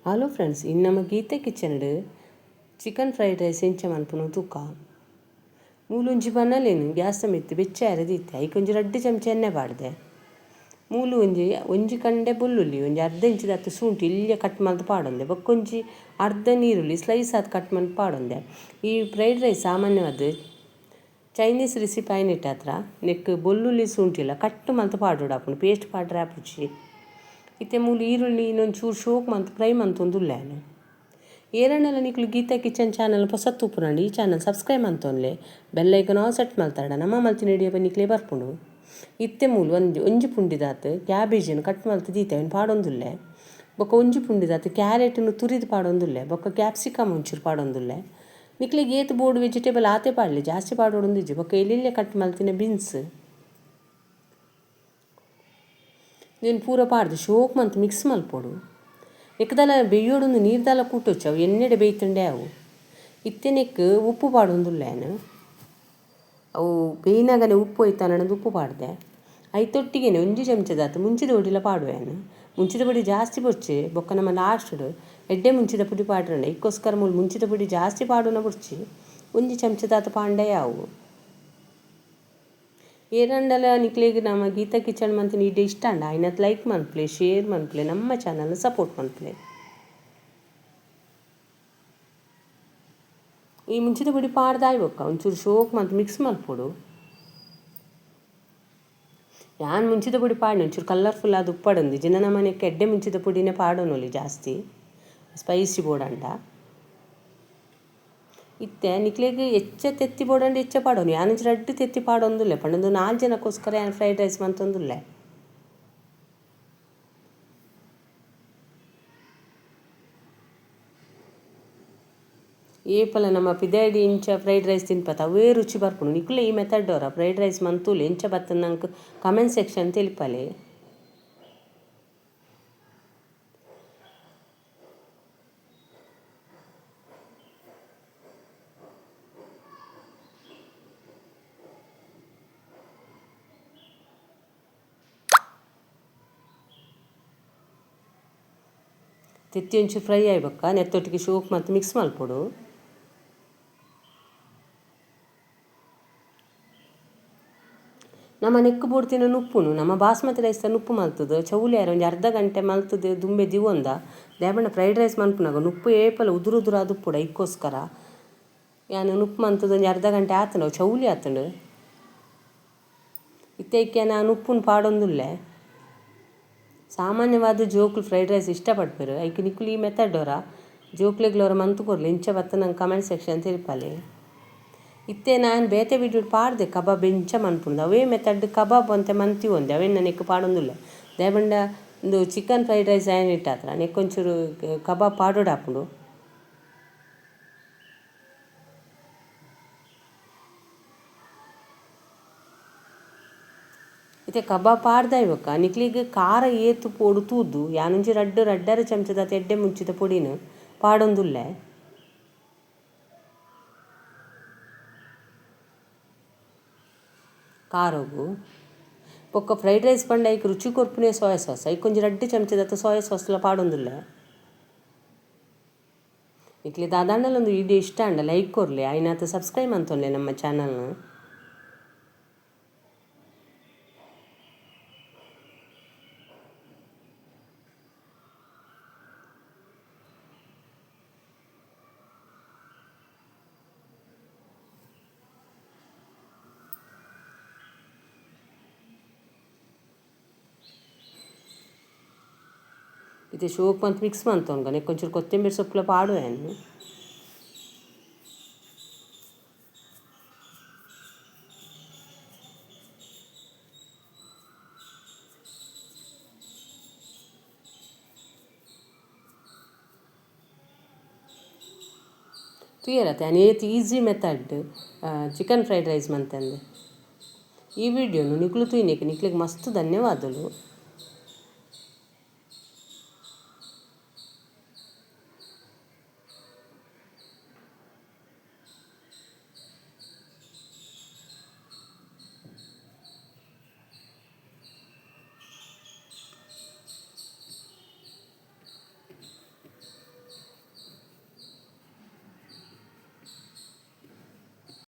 Hello friends, ಇನ್ನು ನಮ್ಮ ಗೀತೆ ಕಿಚನ್ ಚಿಕನ್ ಫ್ರೈಡ್ ರೈಸ್ ಎಂಚ ಮನ್ಪುನು ತೂಕ. ಮೂಲೊಂಜಿ ಬನಲೇನು ಗ್ಯಾಸ್ ಮಿತ್ತು ಬೆಚ್ಚ ಅರೆದಿತ್ತೆ. ಐಕ್ ಒಂಜಿ ರಡ್ಡ್ ಚಮಚ ಎಣ್ಣೆ ಪಾಡ್ದೆ. ಮೂಲು ಒಂಜಿ ಒಂಜಿ ಕಂಡೆ ಬೊಲ್ಲುಲ್ಲಿ, ಒಂಜಿ ಅರ್ಧ ಇಂಚಿದಾತ್ ಶುಂಠಿ ಇಲ್ಯ ಕಟ್ ಮಲ್ತ್ ಪಾಡೊಂದೆ. ಬೊಕ್ಕ ಒಂಜಿ ಅರ್ಧ ನೀರುಳ್ಳಿ ಸ್ಲೈಸ್ ಆದ್ ಕಟ್ ಮಲ್ತ್ ಪಾಡೊಂದೆ. ಈ ಫ್ರೈಡ್ ರೈಸ್ ಸಾಮಾನ್ಯವಾದ್ ಚೈನೀಸ್ ರೆಸಿಪಿ ಆಯ್ನಿಟ್ಟಾತ್ರ ನೆಕ್ ಬೊಲ್ಲುಲ್ಲಿ ಶುಂಠಿಲ ಕಟ್ ಮಲ್ತ್ ಪಾಡೊಡಾಪುಂಡು, ಪೇಸ್ಟ್ ಪಾಡ್ರೆ ಆಪುಜಿ. ಇತ್ತೆ ಮೂಲು ಈರುಳ್ಳಿ ಇನ್ನೊಂಚೂರು ಶೋಕ್ ಮಂತ್ ಫ್ರೈ ಮಂತೊಂದುಲ್ಲೆ. ಏರಣ್ಣಲ ನಿಕುಲು ಗೀತಾ ಕಿಚನ್ ಚಾನಲ್ ಪೊಸ ತೂಪುನಂಡ ಈ ಚಾನಲ್ ಸಬ್ಸ್ಕ್ರೈಬ್ ಮಂತೊನ್ಲೆ, ಬೆಲ್ ಐಕನ್ ಆಲ್ ಸೆಟ್ ಮಲ್ತಾಡ ನಮ್ಮ ಮಲ್ತಿನ ವಿಡಿಯೋ ನಿಕ್ಲೆ ಬರ್ಪುಂಡು. ಇತ್ತೆ ಮೂಲು ಒಂಜಿ ಒಂಜಿ ಪುಂಡಿದಾತ್ ಕ್ಯಾಬೇಜನ್ ಕಟ್ ಮಲ್ತ್ ದೀತೆ, ಅವೆನ್ ಪಾಡೊಂದುಲ್ಲೆ. ಬೊಕ್ಕ ಒಂಜಿ ಪುಂಡಿದಾತ್ ಕ್ಯಾರೆಟ್ನ್ ತುರಿದ್ ಪಾಡೊಂದುಲ್ಲೆ. ಬೊಕ್ಕ ಕ್ಯಾಪ್ಸಿಕಮ್ ಒಂಚೂರು ಪಾಡೊಂದುಲ್ಲೆ. ನಿಕ್ಲೆಗ್ ಏತ್ ಬೋಡು ವೆಜಿಟೇಬಲ್ ಆತೆ ಪಾಡ್ಲೆ, ಜಾಸ್ತಿ ಪಾಡೊಡೊಂದಿಜ್ಜಿ. ಬೊಕ್ಕ ಎಲ್ಯ ಕಟ್ ಮಲ್ತಿನ ಬೀನ್ಸ್ ಇಂದೆನ್ ಪೂರ ಪಾಡ್ದು ಶೋಕ್ ಮಂತ್ ಮಿಕ್ಸ್ ಮಲ್ಪೊಡು. ನೆಕ್ಕ್ ಬೇಯೋಡೊಂದು ನೀರ್ದಾಲ ಕೂಟೊಚ್ಚಿ, ಅವು ಎಣ್ಣೆಡೆ ಬೇಯ್ತುಂಡೆ ಅವು. ಇತ್ತೆ ನೆಕ್ಕ್ ಉಪ್ಪು ಪಾಡೊಂದುಲ್ಲೆ ಯಾನ್. ಅವು ಬೇಯ್ನಗನೆ ಉಪ್ಪು ಒಯ್ತಾನಂದು ಉಪ್ಪು ಪಾಡ್ದೆ. ಐತೊಟ್ಟಿಗೆನೆ ಒಂಜಿ ಚಮಚದಾತ್ ಮುಂಚಿದ ಪೊಡಿಲ ಪಾಡುವೆ ಯಾನ್. ಮುಂಚಿದ ಪೊಡಿ ಜಾಸ್ತಿ ಬೊರ್ಚಿ, ಬೊಕ್ಕ ನಮ್ಮ ಲಾಸ್ಟ್ಡ್ ಎಡ್ಡೆ ಮುಂಚಿದ ಪುಡಿ ಪಾಡ್ರಂಡ ಐಕ್ಕೋಸ್ಕರ ಮೂಲು ಮುಂಚಿದ ಪುಡಿ ಜಾಸ್ತಿ ಪಾಡುನ ಬೊರ್ಚಿ, ಒಂಜಿ ಚಮಚದಾತ್ ಪಾಂಡೆ ಯಾವು. ಏರಂಡಲ ನಿಕ್ಲೆಗ್ ನಮ್ಮ ಗೀತಾ ಕಿಚನ್ ಮಂತಿನ ಇಡೆ ಇಷ್ಟ ಅಂಡ ಐನತ್ ಲೈಕ್ ಮನ್ಪುಲೆ, ಶೇರ್ ಮನ್ಪುಲೆ, ನಮ್ಮ ಚಾನಲ್ ಸಪೋರ್ಟ್ ಮನ್ಪುಲೆ. ಈ ಮುಂಚಿದ ಪೊಡಿ ಪಾಡ್ದಾಯ್ ಬೊಕ್ಕ ಒಂಚೂರು ಶೋಕ್ ಮಂತ್ ಮಿಕ್ಸ್ ಮಲ್ಪೊಡು. ಯಾನ್ ಮುಂಚಿದ ಪೊಡಿ ಪಾಡ್ನೆ ಒಂಚೂರು ಕಲರ್ಫುಲ್ ಆದ್ ಉಪ್ಪಡಂದು. ಜಿನ ನಮನೆಕ್ ಎಡ್ಡೆ ಮುಂಚಿದ ಪೊಡಿನೇ ಪಾಡೊನೊಲಿ, ಜಾಸ್ತಿ ಸ್ಪೈಸಿ ಬೋಡಂಡ. ಇತ್ತೆ ನಿಕ್ಲೆಗ್ ಎಚ್ಚ ತೆತ್ತಿ ಬೋಡಂಡ ಎಚ್ಚ ಪಾಡೊನು. ಯಾನ್ ಒಂಜಿ ರಡ್ಡ್ ತೆತ್ತಿ ಪಾಡೊಂದುಲ್ಲೆ, ಪಂಡೊಂದು 4 ಜನಕ್ಕೋಸ್ಕರ ಯಾನ್ ಫ್ರೈಡ್ ರೈಸ್ ಮಂತೊಂದುಲ್ಲೆ. ಏಪಲ ನಮ್ಮ ಪಿದಾಯ್ಡ್ ಇಂಚ ಫ್ರೈಡ್ ರೈಸ್ ತಿನ್ಪತ ಅವೇ ರುಚಿ ಬರ್ಪುಂಡು. ನಿಕುಲೆ ಈ ಮೆಥಡ್ ಅವರ ಫ್ರೈಡ್ ರೈಸ್ ಮಂತೂಲೆ, ಎಂಚ ಬತ್ತಂದ್ ನಂಕ್ ಕಮೆಂಟ್ ಸೆಕ್ಷನ್ ತೆಲಿಪಾಲೆ. ತೆತ್ತಿ ಒಂಚೂರು ಫ್ರೈ ಆಯ್ಬೊಕ್ಕ ನೆತ್ತೊಟ್ಟಿಗೆ ಶೋಕ್ ಮತ್ತು ಮಿಕ್ಸ್ ಮಲ್ಪೊಡು. ನಮ್ಮ ನೆಕ್ಕು ಬೋಡ್ತಿನ ನುಪ್ಪುನು ನಮ್ಮ ಬಾಸ್ಮತಿ ರೈಸ್ ನುಪ್ಪು ಮಲ್ತದು ಚೌಲಿ ಆರೆ ಒಂಜಿ ಅರ್ಧ ಗಂಟೆ ಮಲ್ತದು ದುಂಬೆ ದಿವೊಂದ. ದಾಯೆಪಂಡ ಫ್ರೈಡ್ ರೈಸ್ ಮನ್ಪುನಗ ನುಪ್ಪು ಏಪಲ ಉದುರು ಉದುರು ಆದ್ ಉಪ್ಪುಡು. ಐಕ್ಕೋಸ್ಕರ ಯಾನ್ ನುಪ್ಪು ಮಲ್ತದು ಒಂಜಿ ಅರ್ಧ ಗಂಟೆ ಆತುಂಡು, ಅವು ಚೌಲಿ ಆತುಂಡು. ಇತ್ತೆ ಐಕೆ ನಾನು ಉಪ್ಪುನು ಪಾಡೊಂದುಲ್ಲೆ. ಸಾಮಾನ್ಯವಾದ ಜೋಕುಲು ಫ್ರೈಡ್ ರೈಸ್ ಇಷ್ಟಪಡ್ಪೆರು, ಐಕ್ ನಿಕುಲು ಈ ಮೆಥಡ್ ಅವರ ಜೋಕ್ಲೆಗ್ಲ ಅವರ ಮಂತ್ ಕೊರ್ಲೆ. ಇಂಚ ಬತ್ತ ನಂಗೆ ಕಮೆಂಟ್ ಸೆಕ್ಷನ್ ತೆರಿಪಾಲೆ. ಇತ್ತೆ ನಾನು ಬೇತೆ ವಿಡಿಯೋ ಪಾಡ್ದೆ ಕಬಾಬ್ ಎಂಚ ಮನ್ಪುಂಡು, ಅವೇ ಮೆಥಡ್ ಕಬಾಬ್ ಅಂತೆ ಮಂತಿ ಒಂದೆ ಅವೇನ್ ನೆಕ್ ಪಾಡೊಂದುಲ್ಲೆ. ದಾಯೆಪಂಡ ಇಂದು ಚಿಕನ್ ಫ್ರೈಡ್ ರೈಸ್ ಆಯ್ನಿಟ್ಟಾತ್ರ ನೆಕ್ ಒಂಚೂರು ಕಬಾಬ್ ಪಾಡೊಡಾಪುಂಡು. ಇತ್ತೆ ಕಬಾಬ್ ಪಾಡ್ದಾಯ್ ಬೊಕ್ಕ ನಿಕ್ಲೆಗ್ ಖಾರ ಏತ್ ಪೋಡು ತೂದು ಯಾನೊಂಜಿ ರಡ್ಡ್ ರಡ್ಡರೆ ಚಮಚದಾತ್ ಎಡ್ಡೆ ಮುಂಚಿದ ಪೊಡಿನ್ ಪಾಡೊಂದುಲ್ಲೆ. ಖಾರೊಗು ಬೊಕ್ಕ ಫ್ರೈಡ್ ರೈಸ್ ಪಂಡ ಐಕ್ ರುಚಿ ಕೊರ್ಪುನೆ ಸೋಯಾ ಸಾಸ್, ಐಕ್ ಒಂಜಿ ರಡ್ಡ್ ಚಮಚದಾತ್ ಸೋಯಾ ಸಾಸ್ಲ ಪಾಡೊಂದುಲ್ಲೆ. ನಿಕ್ಲೆ ದಾದಾಂಡಲ ಒಂದು ವಿಡಿಯೋ ಇಷ್ಟ ಅಂಡ ಲೈಕ್ ಕೊರ್ಲೆ, ಐನಾತ್ ಸಬ್ಸ್ಕ್ರೈಬ್ ಮಂತೊನ್ಲೆ ನಮ್ಮ ಚಾನಲ್ನ. ಇತ್ತೆ ಶೋಕ್ ಮಂತ್ ಮಿಕ್ಸ್ ಮಂತೊನ್ಗ ನೆಕ್ ಒಂಚೂರು ಕೊತ್ತಂಬರಿ ಸೊಪ್ಪುಲ ಪಾಡುವೆ ಯಾನ್. ತೂಯರತೆ ಯಾನ್ ಏತ್ easy method chicken fried rice ಮಂತಂದು. ಈ ವಿಡಿಯೋನು ನಿಕುಲು ತೂಯಿನೆಕ್ ನಿಕ್ಲೆಗ್ ಮಸ್ತ್ ಧನ್ಯವಾದಲು.